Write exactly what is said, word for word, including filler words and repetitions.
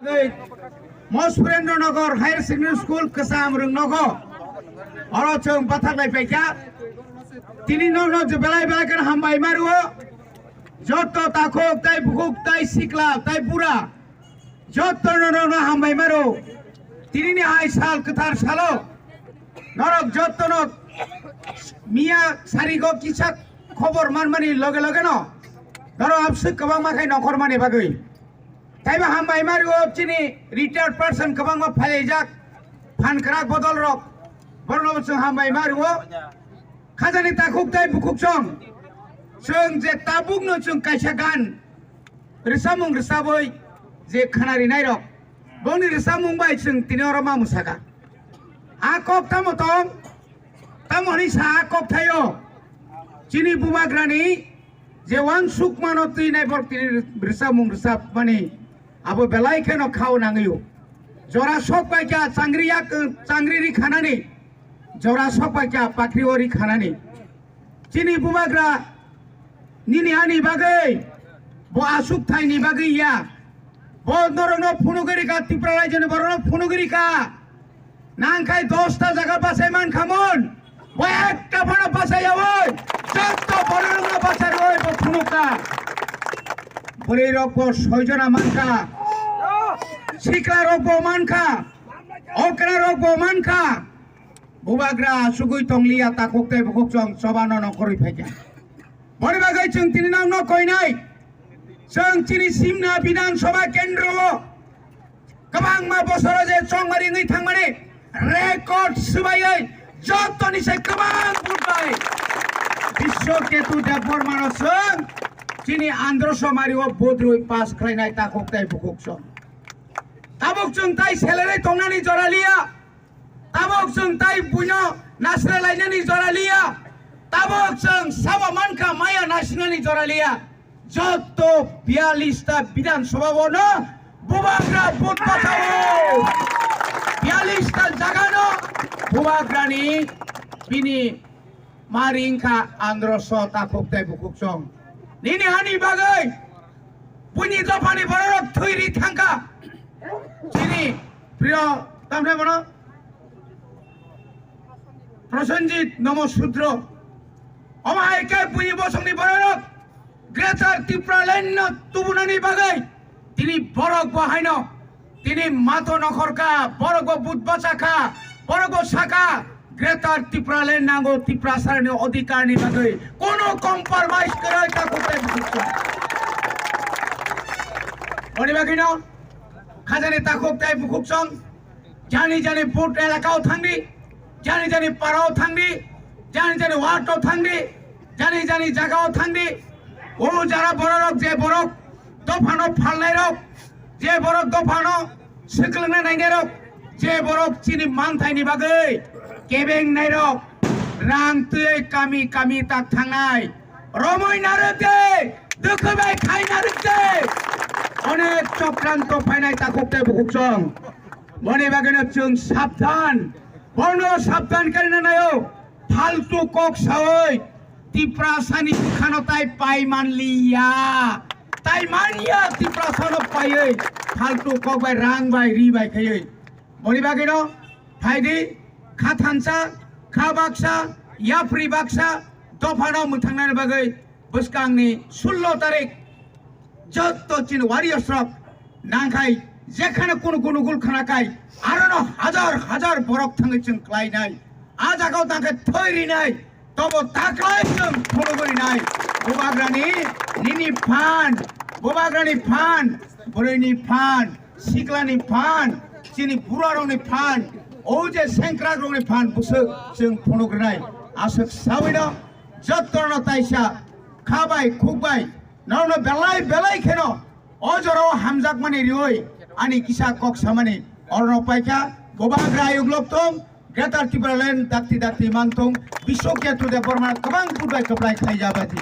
Tei Mo Surendra Nagar Higher Secondary School kwcham rwng nogo. Oro chwng bathar lai paikha. Tini no no je belai belai kan hambai maruo. Jotto takhuk tai bukhuk tai sikla tai bura. Jotto no no no hambai maru. Tini ni hai sal kwthar salo. Norok jotto no miya sarigo kisa khobor manmani loge loge no. Norok abswk kwbangma khai nokhor mani bagwi. Taibo hambai mario chini retired person kwbangma phailaijak phan kwrak bodol rok. Borno bo chwng hambai mario. Khajani takhuk tai bukhuk chong. Chwng je tabuk no chwng kaisa gan rwsamung rwsabwi je khana rinai rok. Bongni rwsamung bai chwng tini oro ma mwsaka. A kok tamo tong? Tamo hwnwi sa a kok thaio. Chini bubagrani je wansukmano twi nai borok tini rwchapmung rwchapmani abo belai kheno khao nangwi-o. Jora sok bai kha changri yak, changri ri khanani, jora sok bai kha pakri o ri khanani. Chini bubagra nini ani bagwi, bo asuk thaini bagwi ya. Bo norokno phunugwi rikha, Tripura rajyoni borokno phunugwi rikha. Nang khai dosta jaga bachai man khamon, bo ekta phano bachai yawi, jotto borokno bachai rwi bo phunukha. Bwrwi rok bo soijona mankha, sikla rok bo mankha, okra rok bo mankha. Bubagra sugwi tongliya, takhuk tei bukhuk chwng chobano nongkhorwi phaikha. Boni bagwi chwng tini nokno koinai. Chwng chini Simna Bidhan Sabha Kendro o kwbangma bosoro je chongmari wngwi thangmani record swbaiwi jotoni se kwbang vote bai Biswa Ketu Debbarma no chwng chini Andhra Somari o vote rwi pass khlainai takhuk tei bukhuk chwng. Tabuk chwng tai selerwi tongnani jora liya. Tabuk chwng tai buino nasra lainani jora liya. Tabuk chwng sabo mankha maya nasinani jora liya. Jotto biyallis ta Bidhan Sabha o no bubagra vote bachao. Biyallis ta jaga no bubagrani bini mari wngkha Andhra so takhuk tei bukhuk chwng. Nini hani bagwi buini dophani bororok thwi ri thangkha. Chini priyo tamre bono Prosenjit Nomo Sudro. Omo hai khe buini bosongni bororok Greater Tipraland no tubunani bagwi tini borok bo haino tini mato nokhorkha, borok bo but bachakha, borok bo sakha, Greater Tipraland nango, Tiprasarani odhikarni bagwi kono compromise kwrwi takhuk tei bukhuk chwng. Boni bagwino khajani takhuk tei bukhuk chwng jani jani vote elakao thangdi, jani jani parao thangdi, jani jani ward o thangdi, jani jani jagao thangdi. O jara bororok je borok dophano phalnairok, je borok dophano swklangnai nainairok, je borok chini manthaini bagwi kebengnairok, rang twi kami kami tak thangnai, romwi narwk de, dukhu bai khai narwk de, onek chokranto phainai takhuk tei bukhuk chwng. Boni bagwino chwng sabdhan, bono sabdhan khaina naio. Faltu kok sawi Tiprasani bukhano tai pai manliya. Tai manya Tiprasano paiwi faltu kok bai rang bai ri bai khaiwi. Boni bagwino phaidi kha thansa, kha baksa, yapri baksa dophano mwthangnani bagwi bwskangni sullo tarik jotto chini warriors rok nangkhai jekhane kunu kunu gul khana kai arono hajar hajar borok thangwi chwng klainai. A jagao tangkhe thoi rinai, tobo taklai chwng phunugwi rinai. Bubagrani nini phan, bubagrani phan, bwrwini phan, siklani phan, chini burarokni phan, o je sengkrakrokni phan bwswk chwng phunugrinai. Aswk sawino jottono taisa kha bai khuk bai norokno belai belai kheno o jorao hamjakmani riwi ani kisa kok samani orno paikha. Bubagra ayuk lok tong, Greater Tipraland dakti dakti mantong, Biswa Ketu Debbarma kwbang budai kwplai khlaijabadi.